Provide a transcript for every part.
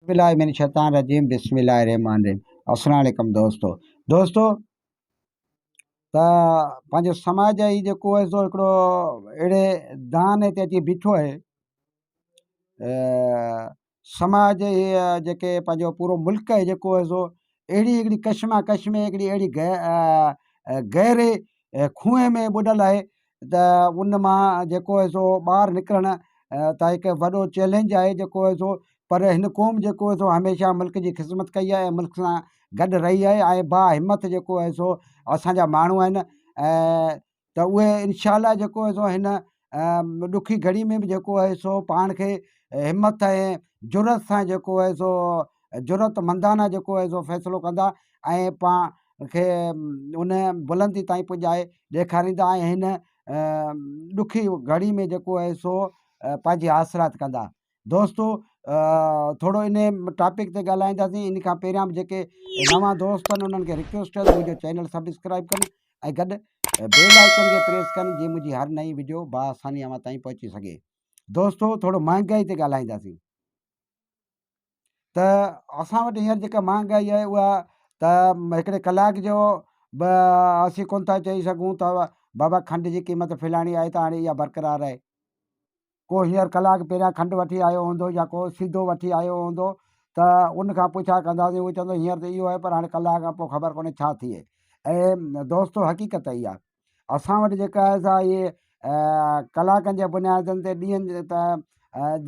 بالله من الشيطان الرجيم بسم الله الرحمن الرحيم السلام عليڪم دوستو دوستو ته پنهنجو سماج هي جيڪو آهي سو هڪڙو اهڙي دان تي اچي بيٺو آهي سماج هي جيڪي پنهنجو پورو ملڪ آهي جيڪو آهي سو اهڙي هڪڙي ڪشما ڪش ۾ هڪڙي اهڙي گهري کوهه ۾ ٻڏل آهي ته ان مان جيڪو آهي سو ٻاهر نڪرڻ ته هڪ وڏو چئلينج آهي جيڪو آهي سو پر هن قوم جيڪو آهي سو هميشه ملڪ جي خدمت ڪئي آهي ۽ ملڪ سان گڏ رهي آهي ۽ با همت جيڪو آهي سو اسانجا ماڻهو آهن ۽ ته اهي انشاء الله جيڪو آهي سو هن ڏکي گهڙي ۾ به جيڪو آهي سو پاڻ کي همت ۽ جرئت سان جيڪو آهي سو جرئت مندانه جيڪو آهي سو فيصلو ڪندا ۽ پاڻ کي ان بلندي تائين پڄائي ڏيکاريندا ۽ هن ڏکي گهڙي ۾ جيڪو آهي سو پنهنجي حاصلات ڪندا. دوستو ٿورو ان ٽاپڪ تي ڳالهائينداسين ان کان پهريان به جيڪي نوان دوست آهن انهن کي رڪويسٽ آهي ته منهنجو چينل سبسڪرائب ڪن ۽ گڏ بيل آئيڪن کي پريس ڪن جيئن منهنجي هر نئين وڊيو با آساني اوهان تائين پهچي سگهي. دوستو ٿورو مهانگائي تي ڳالهائينداسين ته اسان وٽ هينئر جيڪا مهانگائي آهي اها ته هڪڙي ڪلاڪ جو به اسين ڪونه ٿا چئي سگهون ته بابا کنڊ جي قيمت فلاڻي آهي ته هاڻي اها برقرار آهي. ڪو هينئر ڪلاڪ پهريان کنڊ وٺي آيو هوندو يا ڪو سيڌو وٺي آيو هوندو ته ان کان پڇا ڪنداسين هو چوندو هينئر ته اهو آهي پر هاڻي ڪلاڪ کان پوء خبر ڪونهي ڇا ٿئي ۽ دوستو حقيقت اها اسان وٽ جيڪا آهي سا اهي ڪلاڪن جي بنيادن تي ڏينهن ته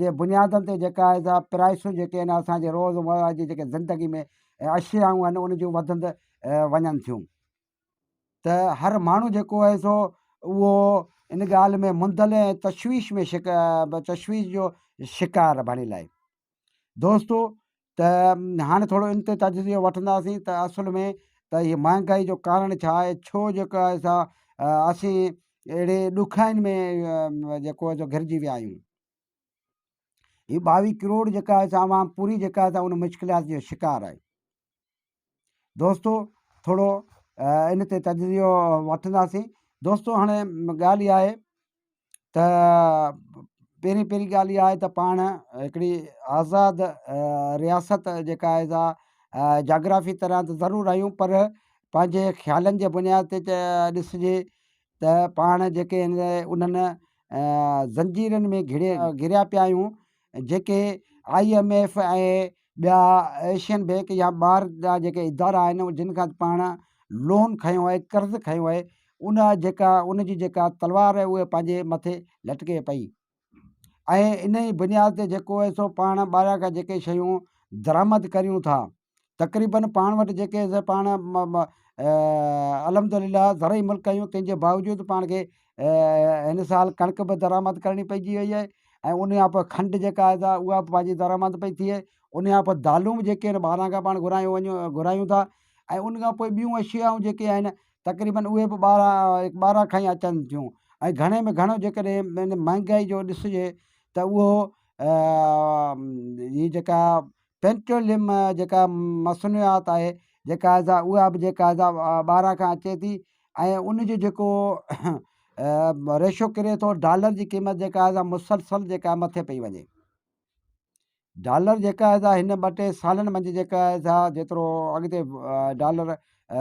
جي بنيادن تي جيڪا آهي سا پرائسون جيڪي آهن اسانجي روز مره جي جيڪي زندگي ۾ اشيائون آهن ان جون وڌند وڃن ٿيون. ته هر ماڻهو جيڪو آهي سو اهو ان ڳالهه ۾ منڌل ۽ تشويش ۾ تشويش جو شڪار بڻيل آهي. دوستو ته هاڻي ٿورو ان تي تجزيو وٺنداسين ته اصل ۾ ته هي مهانگائي جو ڪارڻ ڇا آهي ڇو جيڪو آهي سا اسين اهڙي ڏکائين ۾ جيڪو آهي سو گهرجي ويا آهيون. هي 22 ڪروڙ جيڪا آهي سا عوام پوري جيڪا آهي سا ان مشڪلات جو شڪار آهي. دوستو ٿورو ان تي تجزيو وٺنداسين دوستو هاڻي ڳالهه اها آهي ته پهرين پهرين ڳالهه اها آهي ته پاڻ هڪڙي آزاد رياست جيڪا آهي سا جاگرافي طرح ته ضرور آهيون پر پنهنجي خيالن جي بنياد تي ڏسجي ته پاڻ جيڪي انهن زنجيرن ۾ گهڙي گهريا پيا آهيون جيڪي I M F ۽ ٻيا ايشين بينڪ يا ٻاهر جا جيڪي ادارا آهن جن کان پاڻ لون کنيو آهي قرض کنيو آهي ان جيڪا ان جي جيڪا تلوار آهي اها پنهنجي مٿي لٽڪي پئي ۽ ان ئي بنياد تي جيڪو آهي سو پاڻ ٻاهران کان جيڪي شيون درآمد ڪريون ٿا تقريبن پاڻ وٽ جيڪي پاڻ الحمد لله زرعي ملڪ آهيون تنهن جي باوجود پاڻ کي هن سال ڪڻڪ به درآمد ڪرڻي پئجي وئي آهي ۽ ان کان پوء کنڊ جيڪا آهي سا اها به پنهنجي درآمد پئي ٿئي ان کان پوء دالون به جيڪي آهن ٻاهران کان پاڻ گهرايون وڃون گهرايون ٿا ۽ ان کان پوء ٻيون اشيائون جيڪي آهن تقريبن اهي به ٻاهران ٻاهران کان ئي اچن ٿيون ۽ گهڻي ۾ گهڻو جيڪڏهن مهانگائي جو ڏسجي ته اهو هي جيڪا پيٽروليم جيڪا مصنوعات آهي جيڪا آهي سا اها به جيڪا آهي سا ٻاهران کان اچي ٿي ۽ ان جو جيڪو ريشو ڪري ٿو ڊالر جي قيمت جيڪا آهي سا مسلسل جيڪا مٿي پئي وڃي ڊالر جيڪا آهي سا هن ٻه ٽي سالن منجهه جيڪا آهي سا جيترو اڳتي ڊالر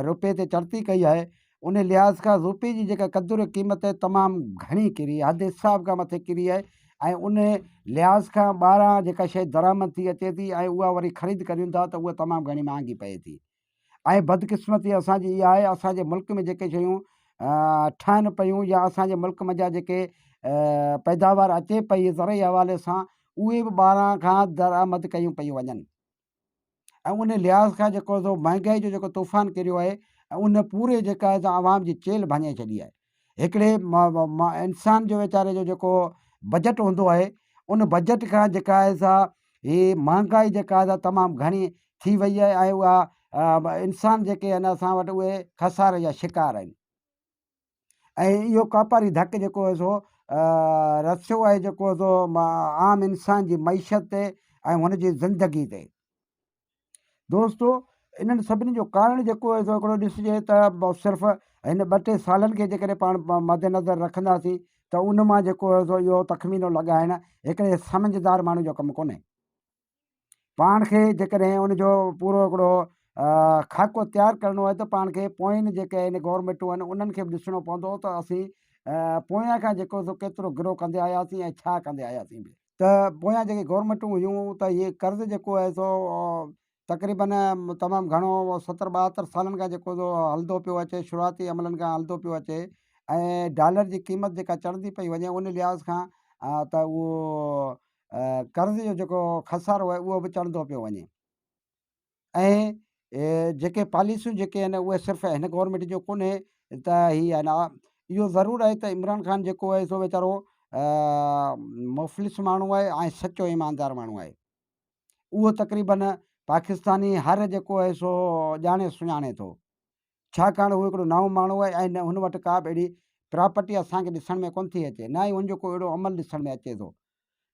روپئي تي چڙهتي ڪئي آهي ان لحاظ کان روپئي جي جيڪا قدر قيمت تمام گهڻي ڪري حد حساب کان مٿي ڪري آهي ۽ ان لحاظ کان ٻاهران جيڪا شيء درآمد ٿي اچي ٿي ۽ اها وري خريد ڪريون ٿا ته اها تمام گهڻي مهانگي پئي ٿي ۽ بدقسمتي اسان جي اها آهي اسان جي ملڪ ۾ جيڪي شيون ٺهن پيون يا اسان جي ملڪ منجهان جيڪي پيداوار اچي پئي زرعي حوالي سان اهي به ٻاهران کان درآمد ڪيون پيون وڃن. ۽ ان لحاظ کان جيڪو سو مهانگائي جو جيڪو طوفان ڪريو آهي ۽ ان پوري جيڪا آهي سا عوام جي چيلهه ڀڃي ڇڏي آهي. هڪڙي انسان جو ويچاري جو جيڪو بجيٽ هوندو آهي ان بجيٽ کان جيڪا آهي سا هي مهانگائي جيڪا آهي سا تمام گهڻي ٿي وئي آهي ۽ اها انسان جيڪي آهن اسان وٽ اهي خساري جا شڪار آهن. ۽ اهو ڪاپاري ڌڪ جيڪو هو سو رسيو آهي جيڪو هو سو عام انسان جي معيشت تي ۽ هن جي زندگي تي. دوستو انهن سڀني جو ڪارڻ جيڪو هو سو هڪڙو ڏسجي ته صرف هن ٻه ٽي سالن کي جيڪڏهن پاڻ مد نظر رکنداسين ته ان مان جيڪو هو سو اهو تخمينو لڳائڻ هڪڙي سمجهدار ماڻهو جو ڪم ڪونهي. پاڻ کي جيڪڏهن ان جو پورو هڪڙو خاڪو تيار ڪرڻو آهي ته پاڻ کي پوئين جيڪي آهن گورنمينٽون آهن انهن کي به ڏسڻو پوندو ته اسين پويان کان جيڪو سو ڪيترو گرو ڪندي آياسين ۽ ڇا ڪندي آياسين ته پويان جيڪي گورنمينٽون هيون ته هي قرض جيڪو آهي سو تقريبن تمام گهڻو ستر ٻاهتر سالن کان جيڪو سو هلندو پيو اچي شروعاتي عملن کان هلندو پيو اچي ۽ ڊالر جي قيمت جيڪا چڙهندي پئي وڃي ان لحاظ کان ته اهو قرض جو جيڪو خسارو آهي اهو به چڙهندو پيو وڃي ۽ جيڪي پاليسيون جيڪي آهن اهي صرف هن گورنمينٽ جو ڪونهي ته هي آهن اهو ضرور آهي ته عمران خان جيڪو آهي سو ويچارو مفلس ماڻهو آهي ۽ سچو ايماندار ماڻهو آهي اهو تقريبن پاڪستاني هر جيڪو آهي سو ڄاڻي سڃاڻي ٿو ڇاڪاڻ هو هڪڙو نئون ماڻهو آهي ۽ نه هن وٽ ڪا به اهڙي پراپرٽي اسان کي ڏسڻ ۾ ڪونه ٿي اچي نه ئي هن جو ڪو اهڙو عمل ڏسڻ ۾ اچي ٿو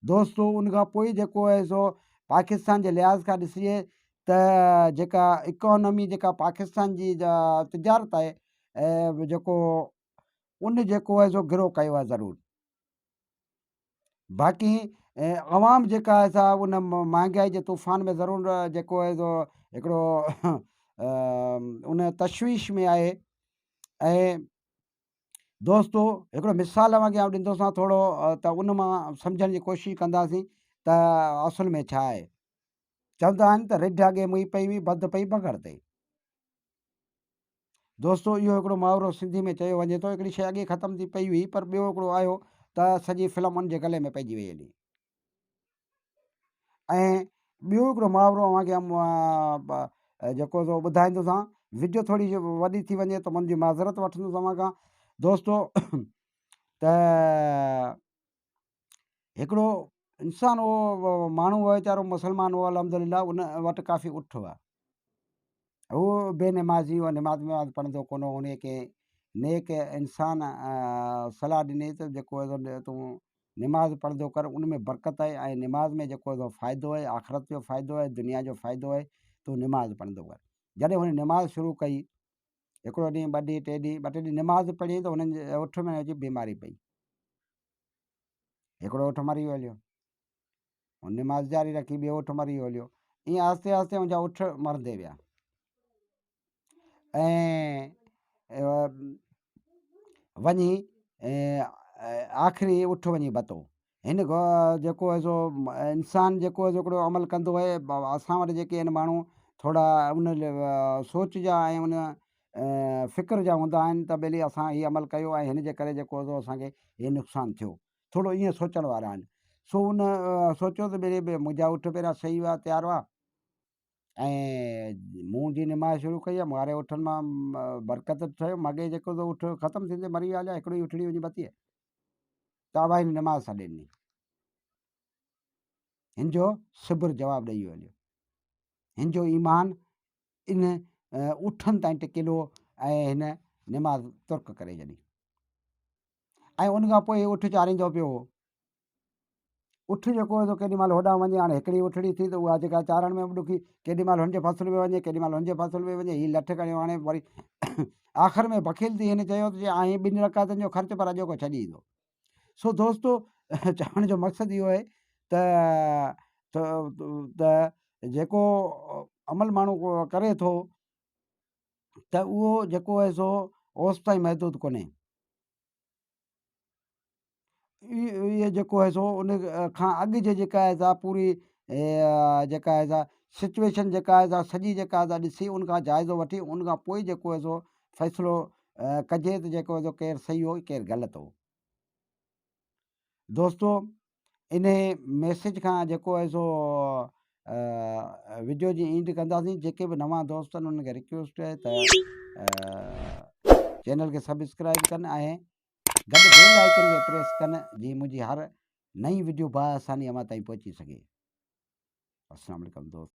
دوستو ان کان پوء جيڪو آهي سو پاڪستان جي لحاظ کان ڏسجي ته جيڪا اڪانومي جيڪا پاڪستان جي تجارت آهي جيڪو ان جيڪو آهي سو گرو ڪيو آهي ضرور باقي عوام جيڪا آهي سا ان مهانگائي جي طوفان ۾ ضرور جيڪو آهي سو هڪڙو ان تشويش ۾ آهي ۽ دوستو هڪڙو مثال اوهان کي آئون ڏيندوسان ٿورو ته ان مان سمجهڻ جي ڪوشش ڪنداسين ته اصل ۾ ڇا آهي چوندا آهن ته رڍ اڳي مئي پئي هئي بد پئي بگهڙ تي دوستو اهو هڪڙو محاورو سنڌي ۾ چيو وڃي ٿو هڪڙي شيء اڳي ختم ٿي پئي هئي پر ٻيو هڪڙو آيو ته سڄي فلم ان جي گلي ۾ پئجي وئي هلي ۽ ٻيو هڪڙو محاورو اوهان کي جيڪو سو ٻڌائيندوسان وڊيو ٿوري وڏي ٿي وڃي ته منهنجي معذرت وٺندس اوهان کان دوستو ته هڪڙو انسان هو ماڻهو هو ويچارو مسلمان هو الحمد لله ان وٽ ڪافي اٺ هئا هو بي نمازي هو نماز وماز پڙهندو ڪونه هو ان کي نيڪ انسان صلاح ڏني ته جيڪو تون نماز پڙهندو ڪر ان ۾ برڪت آهي ۽ نماز ۾ جيڪو سو فائدو آهي آخرت جو فائدو آهي دنيا جو فائدو آهي تون نماز پڙهندو ڪر جڏهن هن نماز شروع ڪئي هڪڙو ڏينهن ٻه ڏينهن ٽي ڏينهن ٻه ٽي ڏينهن نماز پڙهي ته هنن جي اٺ ۾ اچي بيماري پئي هڪڙو اٺ مري ويو هليو هن نماز جاري رکي ٻيو اٺ مري ويو هليو ائين آهستي آهستي هن جا اٺ مرندي ويا ۽ وڃي آخري اٺ وڃي بتو هن جيڪو آهي سو انسان جيڪو آهي سو هڪڙو عمل ڪندو آهي اسان وٽ جيڪي آهن ماڻهو ٿورا ان سوچ جا ۽ ان فڪر جا هوندا آهن ته ٻيلي اسان هي عمل ڪيو ۽ هن جي ڪري جيڪو آهي سو اسان کي هي نقصان ٿيو ٿورو ائين سوچڻ وارا آهن سو ان سوچيو ته ٻيلي منهنجا اٺ پهريان صحيح هئا تيار هئا ۽ مون جي نماز شروع ڪئي آهي ماري اٺن مان برڪت ٺهيو مڳي جيڪو سو اٺ ختم ٿيندي مري ويا هليا هڪڙو ئي اٺڙي وڃي بتي ته ابا هن نماز ڇڏي ڏني هن جو صبر جواب ڏئي ويو هليو هن جو ايمان ان اٺن تائين ٽڪيل هو ۽ هن نماز ترڪ ڪري ڇڏي ۽ ان کان پوء اٺ چاريندو پيو هو اٺ جيڪو هو سو ڪيڏي مهل هوڏانهن وڃي هاڻي هڪڙي اٺڙي ٿي ته اها جيڪا چارڻ ۾ به ڏکي ڪيڏي مهل هن جي فصل ۾ وڃي ڪيڏي مهل هن جي فصل ۾ وڃي هي لٺ کڻيو هاڻي وري آخر ۾ بخيل ٿي هن چيو ته جي آهين ٻن رڪعتن جو خرچ پر اڄوڪو ڇڏي ايندو سو دوستو چوڻ جو مقصد اهو آهي ته ته جيڪو عمل ماڻهو ڪري ٿو ته اهو جيڪو آهي سو اوستائين محدود ڪونهي اهي جيڪو آهي سو ان کان اڳ جي جيڪا آهي سا پوري جيڪا آهي سا سچويشن جيڪا آهي سا سڄي جيڪا آهي سا ڏسي ان کان جائزو وٺي ان کان پوء جيڪو آهي سو فيصلو ڪجي ته جيڪو آهي سو ڪير صحيح هو ڪير غلط هو دوستو انهي ميسيج کان جيڪو آهي سو وڊيو جي اينڊ ڪنداسين جيڪي به نوان دوست آهن انهن کي رڪويسٽ آهي ته چينل کي سبسڪرائب ڪن ۽ گڏ بيل آئيڪن کي پريس ڪن جي منهنجي هر نئين وڊيو با آساني اوهان تائين پهچي سگهي. السلام عليڪم دوست.